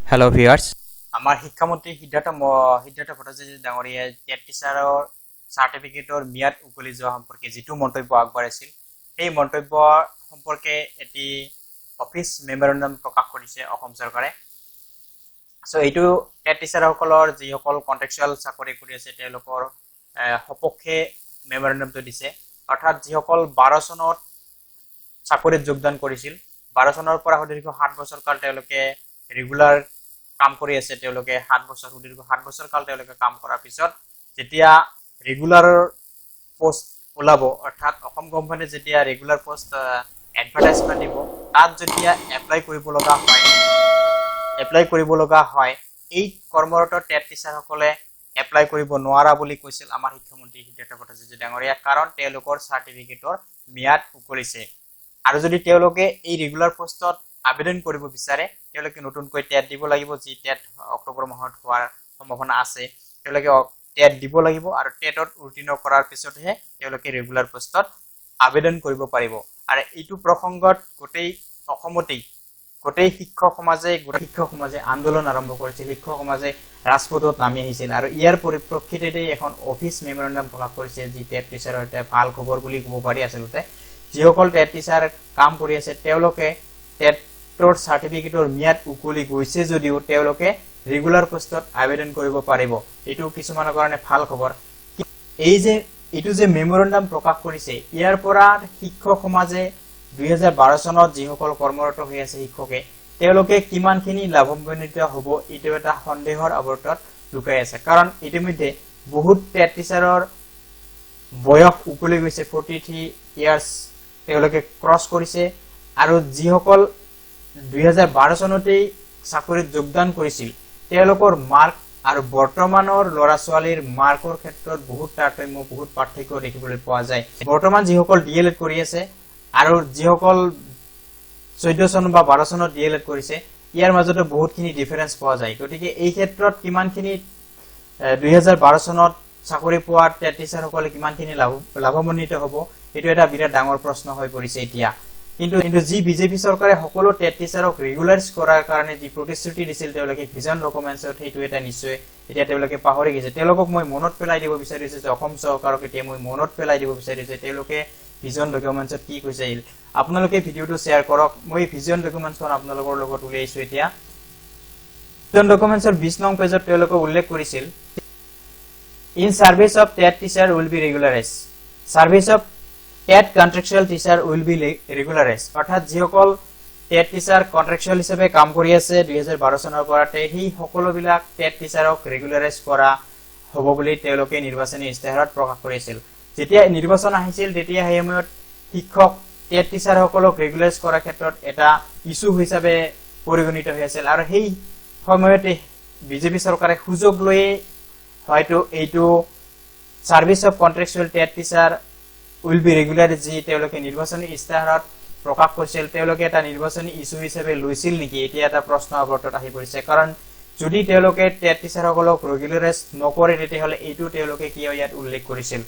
Hello' viewers, আমাৰ শিক্ষামন্ত্ৰী সিদ্ধাৰ্থ ভট্টাচাৰ্য ডাঙৰীয়াই টেট টিচাৰৰ চাৰ্টিফিকেটৰ ম্যাদ উকলি যোৱা সম্পৰ্কে যিটো মন্তব্য আগবঢ়াইছিল, সেই মন্তব্য সম্পৰ্কে এটি অফিচ মেমৰেণ্ডাম প্ৰকাশ কৰিছে অসম চৰকাৰে। চ' এইটো টেট টিচাৰসকলৰ, যিসকল কণ্ট্ৰেকচুৱেল চাকৰি কৰি আছে, তেওঁলোকৰ সপক্ষে মেমৰেণ্ডামটো দিছে। অৰ্থাৎ যিসকল 12 চনত চাকৰিত যোগদান কৰিছিল, 12 চনৰ পৰা সুদীৰ্ঘ 7 বছৰ কাল তেওঁলোকে ৰেগুলাৰ কাম কৰি আছে। তেওঁলোকে 7 বছৰ, সুদীৰ্ঘ 7 বছৰ কাল তেওঁলোকে কাম কৰাৰ পিছত যেতিয়া ৰেগুলাৰ পষ্ট ওলাব, অৰ্থাৎ অসম কোম্পানীয়ে যেতিয়া ৰেগুলাৰ পষ্ট এডভাৰটাইজমেণ্ট দিব, তাত যেতিয়া এপ্লাই কৰিব লগা হয়, এই কৰ্মৰত টেট টিচাৰসকলে এপ্লাই কৰিব নোৱাৰা বুলি কৈছিল আমাৰ শিক্ষামন্ত্ৰী সিদ্ধাৰ্থ ভট্টাচাৰ্য ডাঙৰীয়া, কাৰণ তেওঁলোকৰ চাৰ্টিফিকেটৰ ম্যাদ উকলিছে। আৰু যদি তেওঁলোকে এই ৰেগুলাৰ পষ্টত আবেদন কৰিব বিচাৰে, তেওঁলোকে নতুনকৈ টেট দিব লাগিব, যি টেট অক্টোবৰ মাহত হোৱাৰ সম্ভাৱনা আছে। তেওঁলোকে টেট দিব লাগিব আৰু টেটত উত্তীৰ্ণ কৰাৰ পিছতহে তেওঁলোকে ৰেগুলাৰ পষ্টত আবেদন কৰিব পাৰিব। আৰু এইটো প্ৰসংগত গোটেই অসমতেই গোটেই শিক্ষক সমাজে আন্দোলন আৰম্ভ কৰিছিল। শিক্ষক সমাজে ৰাজপথত নামি আহিছিল আৰু ইয়াৰ পৰিপ্ৰেক্ষিততেই এখন অফিচ মেমৰেণ্ডাম প্ৰকাশ কৰিছে, যি টেট টিচাৰৰ এটা ভাল খবৰ বুলি ক'ব পাৰি। আচলতে যিসকল টেট টিচাৰ কাম কৰি আছে, তেওঁলোকে টেটৰ চাৰ্টিফিকেটৰ ম্যাদ উকলি গৈছে যদিও তেওঁলোকে ৰেগুলাৰ পোষ্টত আবেদন কৰিব পাৰিব। এইটো কিছুমানৰ কাৰণে ভাল খবৰ। এই যে এইটো যে মেমৰেণ্ডাম প্ৰকাশ কৰিছে, ইয়াৰ পৰা শিক্ষক সমাজে, 2012 চনত যিসকল কৰ্মৰত হৈ আছে শিক্ষকে, তেওঁলোকে কিমানখিনি লাভান্বিত হ'ব, এইটো এটা সন্দেহৰ আৱৰ্তত লুকাই আছে। কাৰণ ইতিমধ্যে বহুত টেট টিচাৰৰ বয়স উকলি গৈছে, 43 ইয়াৰ্ছ তেওঁলোকে ক্ৰছ কৰিছে। আৰু যিসকল 2012 চনতেই চাকৰিত যোগদান কৰিছিল, তেওঁলোকৰ মাৰ্ক আৰু বৰ্তমানৰ ল'ৰা ছোৱালীৰ মাৰ্কৰ ক্ষেত্ৰত বহুত তাৰতম্য, বহুত পাৰ্থক্য দেখিবলৈ পোৱা যায়। বৰ্তমান যিসকল ডি এল এড কৰি আছে আৰু যিসকল 14 চন বা 12 চনত ডি এল এড কৰিছে, ইয়াৰ মাজতো বহুতখিনি ডিফাৰেঞ্চ পোৱা যায়। গতিকে এই ক্ষেত্ৰত কিমানখিনি 2012 চনত চাকৰি পোৱা টেট টিচাৰসকলে কিমানখিনি লাভান্বিত হ'ব, এইটো এটা বিৰাট ডাঙৰ প্ৰশ্ন হৈ পৰিছে এতিয়া। কিন্তু যি বিজেপি চৰকাৰে সকলো টেট টিচাৰক ৰেগুলাৰাইজ কৰাৰ কাৰণে যি প্ৰতিশ্ৰুতি দিছিল তেওঁলোকে ভিজন ডকুমেণ্টছত, সেইটো এটা নিশ্চয় এতিয়া তেওঁলোকে পাহৰি গৈছে। তেওঁলোকক মই মনত পেলাই দিব বিচাৰিছো যে, অসম চৰকাৰক এতিয়া মই মনত পেলাই দিব বিচাৰিছো যে তেওঁলোকে ভিজন ডকুমেণ্টছত কি কৈছিল। আপোনালোকে ভিডিঅ'টো শ্বেয়াৰ কৰক। মই ভিজন ডকুমেণ্টছখন আপোনালোকৰ লগত উলিয়াইছো এতিয়া। ভিজন ডকুমেণ্টছৰ 20 নং পেজত তেওঁলোকে উল্লেখ কৰিছিল, "In service of TET teacher will be regularize, service of TET contractual teacher will be regularize." অৰ্থাৎ যিসকল টেট টিচাৰ কণ্ট্ৰেকচুৱেল হিচাপে কাম কৰি আছে 2012 চনৰ পৰা, সেই সকলোবিলাক টেট টিচাৰক ৰেগুলাৰাইজ কৰা হ'ব বুলি তেওঁলোকে নিৰ্বাচনী ইস্তেহাৰত প্ৰকাশ কৰিছিল। যেতিয়া নিৰ্বাচন আহিছিল, তেতিয়া সেই সময়ত শিক্ষক টেট টিচাৰসকলক ৰেগুলাৰাইজ কৰাৰ ক্ষেত্ৰত এটা ইছ্যু হিচাপে পৰিগণিত হৈ আছিল। আৰু সেই সময়তে বিজেপি চৰকাৰে সুযোগ লৈয়ে হয়তো এইটো "service of contractual TET teacher will be regular", যি তেওঁলোকে নিৰ্বাচনী ইস্তাহাৰত প্ৰকাশ কৰিছিল, তেওঁলোকে এটা নিৰ্বাচনী ইছ্যু হিচাপে লৈছিল নেকি, এতিয়া এটা প্ৰশ্ন আৱৰ্তত আহি পৰিছে। কাৰণ যদি তেওঁলোকে টেট টিচাৰসকলক ৰেগুলাৰাইজ নকৰে, তেতিয়াহ'লে এইটো তেওঁলোকে কিয় ইয়াত উল্লেখ কৰিছিল?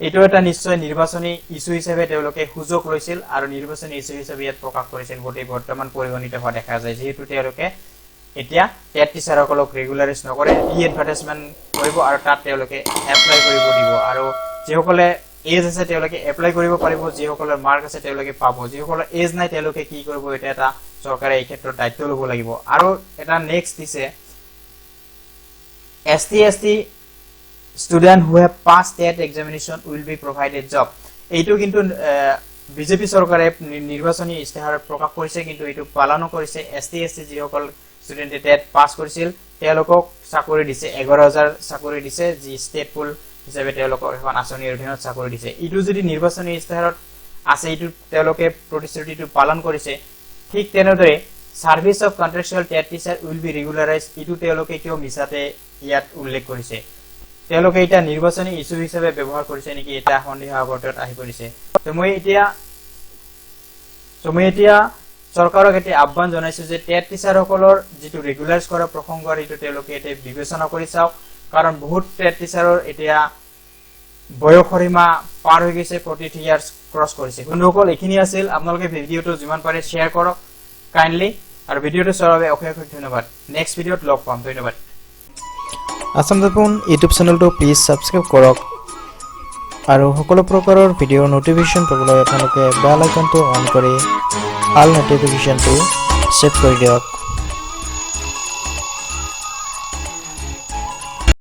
এইটো এটা নিশ্চয় নিৰ্বাচনী ইছ্যু হিচাপে তেওঁলোকে সুযোগ লৈছিল আৰু নিৰ্বাচনী ইছ্যু হিচাপে ইয়াত প্ৰকাশ কৰিছিল বুলি বৰ্তমান পৰিগণিত হোৱা দেখা যায়। যিহেতু তেওঁলোকে এতিয়া টেট টিচাৰসকলক ৰেগুলাৰাইজ নকৰে, ই এডভাৰটাইজমেণ্ট কৰিব আৰু তাত তেওঁলোকে এপ্লাই কৰিব দিব। আৰু যিসকলে এজ আছে, তেওঁলোকে এপ্লাই কৰিব পাৰিব। যিসকলৰ মাৰ্ক আছে, তেওঁলোকে পাব। যিসকলৰ এজ নাই, তেওঁলোকে কি কৰিব? এতিয়া এটা চৰকাৰে এই ক্ষেত্ৰত দায়িত্ব ল'ব লাগিব। আৰু এটা নেক্সট দিছে, "SC ST student who have pass TET examination will be provided job." এইটো কিন্তু বিজেপি চৰকাৰে নিৰ্বাচনী ইস্তেহাৰত প্ৰকাশ কৰিছে, কিন্তু এইটো পালনো কৰিছে। এছ টি, এছ চি যিসকল ষ্টুডেণ্টে টেট পাছ কৰিছিল, তেওঁলোকক চাকৰি দিছে, 11,000 চাকৰি দিছে, যি ষ্টেট পুল হিচাপে তেওঁলোকক এখন আঁচনিৰ অধীনত চাকৰি দিছে। এইটো যদি নিৰ্বাচনী ইস্তেহাৰত আছে, এইটো তেওঁলোকে প্ৰতিশ্ৰুতিটো পালন কৰিছে। ঠিক তেনেদৰে "service of contractual TET teacher will be regularize", এইটো তেওঁলোকে কিয় মিছাতে ইয়াত উল্লেখ কৰিছে? তেওঁলোকে এতিয়া নিৰ্বাচনী ইছ্যু হিচাপে ব্যৱহাৰ কৰিছে নেকি, এটা সন্দেহ আৱৰ্তত আহি পৰিছে। ত' মই এতিয়া চৰকাৰক এতিয়া আহ্বান জনাইছো যে টেট টিচাৰসকলৰ যিটো ৰেগুলাৰাইজ কৰা প্ৰসংগ, এইটো তেওঁলোকে এতিয়া বিবেচনা কৰি চাওক। কাৰণ বহুত টেট টিচাৰৰ এতিয়া বয়সৰ সীমা পাৰ হৈ গৈছে, 43 ইয়াৰ্ছ ক্ৰছ কৰিছে। বন্ধুসকল, এইখিনি আছিল। আপোনালোকে ভিডিঅ'টো যিমান পাৰে শ্বেয়াৰ কৰক কাইণ্ডলি। আৰু ভিডিঅ'টো চোৱাৰ বাবে অশেষ অশেষ ধন্যবাদ। নেক্সট ভিডিঅ'ত লগ পাম, ধন্যবাদ। আছাম দৰ্পণ ইউটিউব চেনেলটো প্লিজ ছাবস্ক্ৰাইব কৰক আৰু সকলো প্ৰকাৰৰ ভিডিঅ'ৰ ন'টিফিকেশ্যন পাবলৈ আপোনালোকে বেল আইকনটো অন কৰি অল ন'টিফিকেশ্যনটো ছেভ কৰি দিয়ক।